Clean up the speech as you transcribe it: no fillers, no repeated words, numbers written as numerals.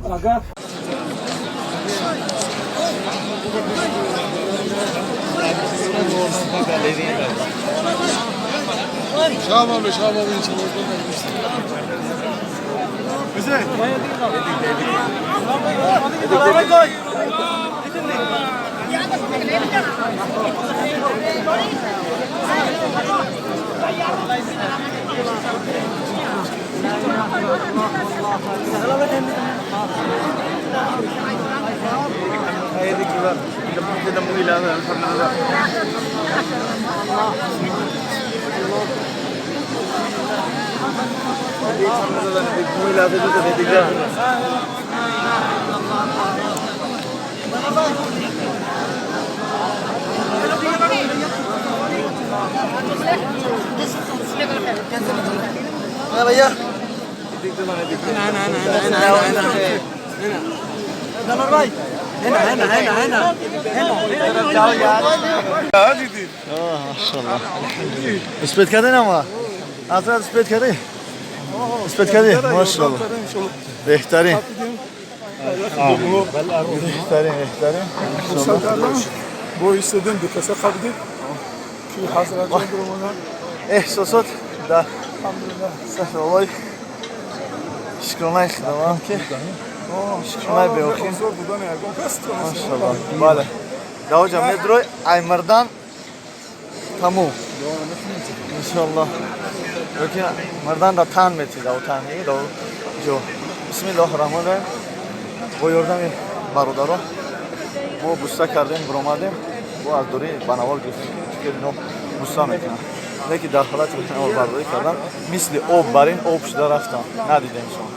Агар Успеть кардем ама? Ҳазрат, успеть кардем? Успеть кардем? Машалло. Беҳтарин. Беҳтарин, беҳтарин. Бо истодем, ду каса қабдид ки ҳазратҷон биромаданд. Эҳсосот дар сафи шукронаи Худованд, ки шукронаи беохир. Озор будани ягон кас. Машалло, бале, давоҷа медрой ай мардан тамом, иншалло, лекин мардан да тан мети да тан да ҷо. Бисмиллоҳи раҳмони раҳим. Бо ёрдами бародаро мо буста кардем, биромадем, бо аз дури ба навор гирифтем, ки ино буста мекунанд, лекин дар ҳолати наворбардорӣ кардан мисли об бар ин об шуда рафтам, надидемшон.